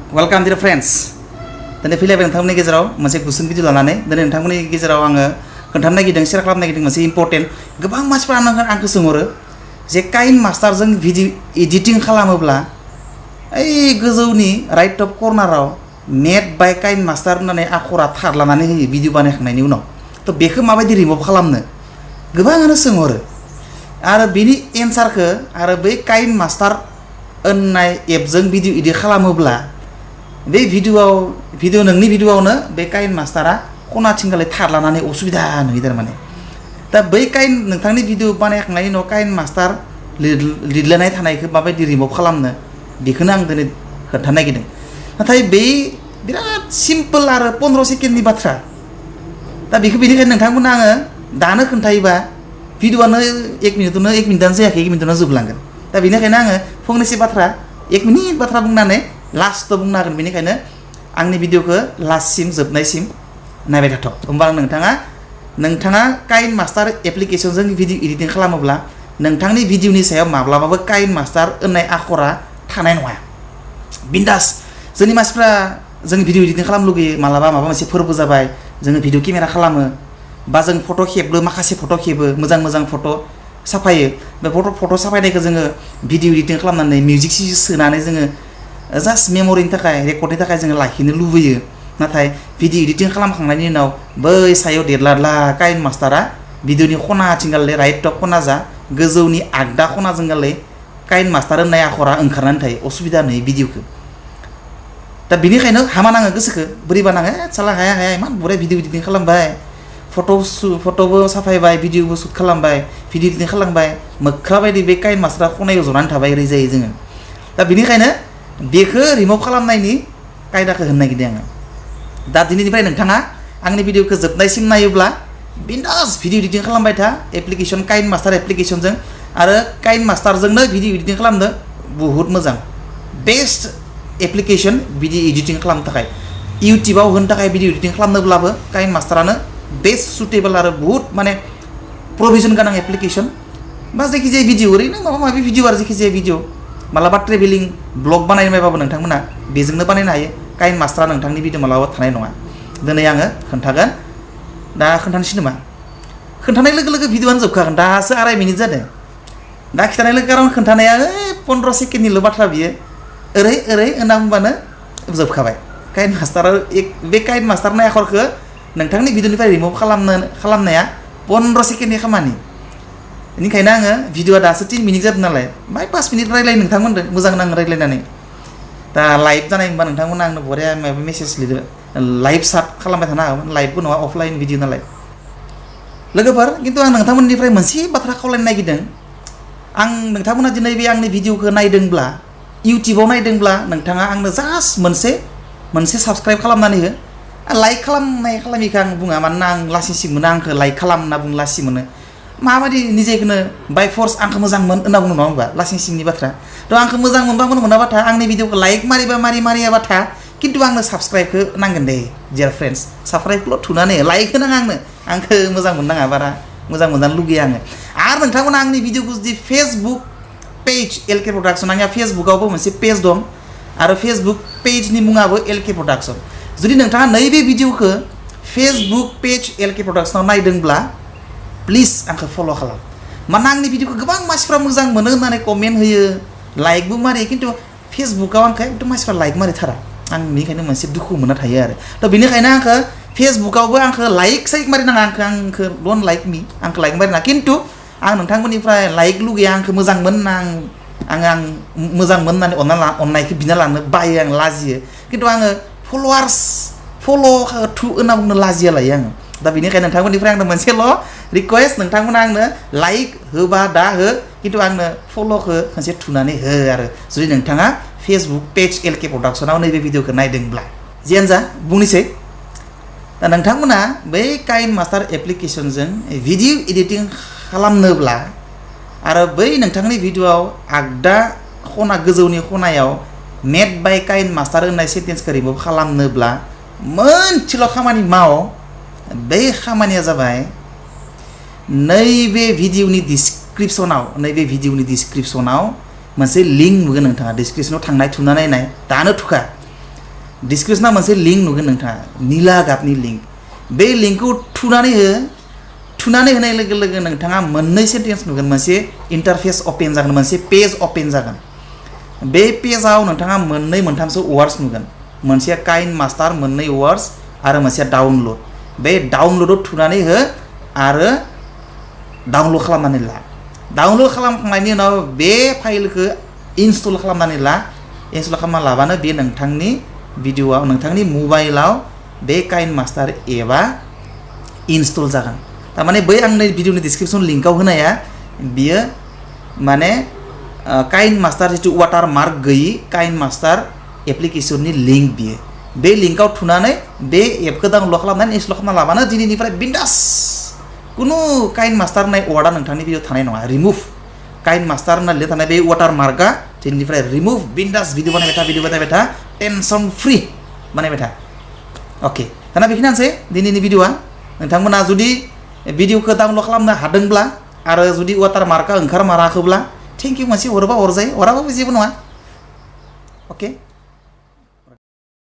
Welcome dear friends. Tadi file nontonnya gezeराव masih gusun video लानानै dan nontonnya gezeराव आङो खोन्थानो नागिरदों share खालामनो नागिरदों मोनसे important गोबां मानसिफोरा आंखौ सोंहरो जे Kinemaster जों भिडिअ एडिटिं खालामोब्ला ओइ गोजौनि right top कर्नाराव made by Kinemaster होननानै आखरा थारलानानै होयो भिडिअ बानायखांनायनि उनाव थ' बेखौ माबायदि रिमुभ खालामनो गोबाङानो सोंहरो आरो बेनि एन्सारखौ आरो बै Kinemaster होननाय एपजों भिडिअ एडिट खालामोब्ला बे भिडिअ नोंनि भिडिअआवनो बे Kinemasterआ खनाथिंगालै थारलानानै असुबिदा नुयो थारमाने दा बै नोंथांनि भिडिअ बानायखांनायनि उनाव Kinemaster लिरलायनाय थानायखौ माबायदि रिमुभ खालामनो बेखौनो आं दिनै खोन्थानो नागिरदों नाथाय बे बिराद सिम्पल आरो 15 सेकेन्डनि बाथ्रा दा बेखौ बेनिखायनो नोंथांमोननो आङो दानो खोन्थायोबा भिडिअआनो 1 मिनिटानो जायाखै 1 मिनिटानो जोबलांगोन दा बेनिखायनो आङो फंनैसो बाथ्रा 1 मिनिट बाथ्रा बुंनानै लास्टआव बुंनो हागोन बेनिखायनो आंनि भिडिअखौ लास्टसिम जोबनायसिम नायबाय थाथ' होमबा नोंथाङा Kinemaster एप्लिकेशनजों भिडिअ एडिटिं खालामोब्ला नोंथांनि भिडिअनि सायाव माब्लाबाबो Kinemaster होननाय आखरा थानाय नङा बिन्दास जोंनि मानसिफ्रा जों भिडिअ एडिटिं खालामनो लुगैयो मालाबा माबा मोनसे फोरबो जाबाय जोङो भिडिअ केमेरा खालामो बा जों फट' खेबो माखासे फट' खेबो मोजां फट' साफायो बे फट' साफायनायखौ जोङो भिडिअ एडिटिं खालामनानै मिउजिक सोनानै जोङो जास्ट मेम'रिनि थाखाय रेकर्डनि थाखाय जोङो लाखिनो लुबैयो नाथाय भिडिअ एडिटिं खालामखांनायनि उनाव बै सायाव देरलादला Kinemasterआ भिडिअनि खनाथिंगालै राइट टप खना जा गोजौनि आगदा खनाजोंगालै Kinemaster होननाय आखरा ओंखारनानै थायो असुबिदा नुयो भिडिअखौ दा बेनिखायनो हामा नाङो गोसोखौ बोरैबा नाङो साला हाया इमान बरिया भिडिअ एडिटिं खालामबाय फट'बो साफायबाय भिडिअबो शुट खालामबाय भिडिअ एडिटिं खालामबाय मोख्रा बायदि बे Kinemasterआ खनायाव जनानै थाबाय ओरै जायो जोङो दा बेनिखायनो बेखौ रिमुभ खालामनायनि कायदाखौ होनो नागिरदों आङो दा दिनैनिफ्राय नोंथाङा आंनि भिडिअखौ जोबनायसिम नायोब्ला बिन्दास भिडिअ एडिटिं खालामबाय था एप्लिकेशन Kinemaster एप्लिकेशनजों आरो Kinemasterजोंनो भिडिअ एडिटिं खालामनो बहुत मोजां बेस्ट एप्लिकेशन भिडिअ एडिटिं खालामनो थाखाय इउट्यूबाव होनो थाखाय भिडिअ एडिटिं खालामनोब्लाबो Kinemasterआनो बेस्ट सुटेबल आरो बहुत माने प्रोभिजन गोनां एप्लिकेशन बा जायखिजाया भिडिअ ओरैनो माबा माबि भिडिअ आरो जायखिजाया भिडिअ मालाबा ट्रेभेलिं ब्लग बानायबाबो नोंथांमोना बेजोंनो बानायनो हायो Kinemasterआ नोंथांनि भिडिअ मालाबा थानाय नङा दिनै आङो खोन्थागोन दा खोन्थानोसै नामा खोन्थानाय लोगो लोगो भिडिअआनो जोबखागोन दासो 2.5 मिनिट जादों दा खिथानाय लोगो आं खोन्थानाया 15 सेकेन्डनिल' बाथ्रा बियो ओरै होनना बुंबानो जोबखाबाय Kinemasterआ बे Kinemasterनि आखरखौ नोंथांनि भिडिअनिफ्राय रिमुभ खालामनाया 15 सेकेन्डनि खामानि बेनिखायनो आङो भिडिअआ दासो 3 मिनिट जादों नालाय बाय 5 मिनिट रायलाय नोंथांमोनदों मोजां नाङो रायलायनानै दा लाइभ जानाय होनबा नोंथांमोना आंनो बरिया माबा मेसेज लिरो लाइभ चाट खालामबाय थानो हागोन लाइभबो नङा अफलाइन भिडिअ नालाय लोगोफोर खिन्थु आं नोंथांमोननिफ्राय मोनसे बाथ्रा खावलायनो नागिरदों आं नोंथांमोना दिनै बे आंनि भिडिअखौ नायदोंब्ला इउट्यूबाव नायदोंब्ला नोंथाङा आंनो जास्ट मोनसे साबस्क्राइब खालामनानै हो लाइक खालामिखौ आं बुङा मानोना आं लासिं मोनो आंखौ लाइक खालाम होनना बुं लासि मोनो माबायदि निजेखौनो बाय फर्स आंखौ मोजां मोन होनना बुङो नङा होमबा लासिं सिंनि बाथ्रा थ' आंखौ मोजां मोनाबाथा आंनि भिडिअखौ लाइक मारियाबाथा खिन्थु आंनो साबस्क्राइबखौ नांगोन दे डियार फ्रेन्ड्स साबस्क्राइबखौल' थुनानै लाइक होनाङा आंखौ मोजां मोननाङा बारा मोजां मोनजानो लुगैयो आङो आरो नोंथांमोना आंनि भिडिअखौ जुदि फेसबुक पेज LK प्रडाक्शन आंहा फेसबुकावबो मोनसे पेज दं आरो फेसबुक पेजनि मुङाबो LK प्रडाक्शन जुदि नोंथाङा नैबे भिडिअखौ फेसबुक पेज LK प्रडाक्शनाव नायदोंब्ला प्लिज आंखौ फल' खालाम मानोना आंनि भिडिअखौ गोबां मानसिफ्रा मोजां मोनो होननानै कमेन्ट होयो लाइकबो मारियो खिन्थु फेसबुकाव आंखौ एकदम मानसिफ्रा लाइक मारिथारा आं बेनिखायनो मोनसे दुखु मोनना थायो आरो थ' बेनिखायनो आंखौ फेसबुकावबो आंखौ लाइक मारिनाङा आंखौ डन्ट लाइक मी आंखौ लाइक मारिनाङा खिन्थु आं नोंथांमोननिफ्राय लाइक लुगैया आंखौ मोजां मोन आं मोजां मोन होननानै अननायखौ बिना लानो बायो आं लाजियो खिन्थु आङो फल' थु होनना बुंनो लाजिया लायो आङो दा बेनिखायनो नोंथांमोननिफ्राय आंनो मोनसेल' रिक्वेस्ट नोंथांमोना आंनो लाइक होबा दा हो खिन्थु आंनो फल'खौ खनसे थुनानै हो आरो जुदि नोंथाङा फेसबुक पेज LK प्रडाक्शनाव नैबे भिडिअखौ नायदोंब्ला जियानो जा बुंनोसै दा नोंथांमोना बै Kinemaster एप्लिकेशनजों भिडिअ एडिटिं खालामनोब्ला आरो बै नोंथांनि भिडिअआव आगदा खना गोजौनि खनायाव मेड बाय Kinemaster होननाय सेन्टेन्सखौ रिमुभ खालामनोब्ला मोनसेल' खामानि माव बे खामानिया जाबाय नैबे भिडिअनि डिसक्रिपसनाव मोनसे लिंक नुगोन नोंथाङा डिसक्रिपसनाव थांनाय थुना नायनाय दानो थुखा डिसक्रिपसनाव मोनसे लिंक नुगोन नोंथाङा नीला गाबनि लिंक बे लिंकखौ थुनानै हो थुनानै होनाय लोगो लोगो नोंथाङा मोननै सेन्टेन्स नुगोन मोनसे इन्टारफेस अपेन जागोन मोनसे पेज अपेन जागोन बे पेजाव नोंथाङा मोननै मोनथामसो वार्ड्स नुगोन मोनसे काइनमास्टार मोननै वार्ड्स आरो मोनसे डाउनलड बे डाउनलडआव थुनानै हो आरो डाउनलड खालामनानै ला डाउनलड खालामखांनायनि उनाव बे फाइलखौ इनस्टल खालामनानै ला इनस्टल खालामना लाबानो बे नोंथांनि भिडिअ'आव नोंथांनि मबाइलाव बे काइनमास्टार एपआ इनस्टल जागोन तारमाने बै आंनि भिडिअ'नि डिसक्रिपसन लिंकआव होनाया बियो माने काइनमास्टार जितु वाटारमार्क गैयि काइनमास्टार एप्लिकेशननि लिंक बियो बे लिंकआव थुनानै बे एपखौ डाउनलड खालामनानै इनस्टल खालामना लाबानो दिनैनिफ्राय बिन्दास कुनु काइनमास्टार होननाय वार्डआ नोंथांनि भिडिअ थानाय नङा रिमुभ काइनमास्टार होनना लिरना थानाय बे वाटारमार्कआ दिनैनिफ्राय रिमुभ बिन्दास भिडिअ बानायबाय था टेनसन फ्रि बानायबाय था अके दाना बेखिनियानोसै दिनैनि भिडिअ'आ नोंथांमोना जुदि भिडिअ'खौ डाउनलड खालामनो हादोंब्ला आरो जुदि वाटारमार्कआ ओंखारमाराखैब्ला थेंक इउ मोनसे हरोबा हरजायो हराबाबो जेबो नङा अके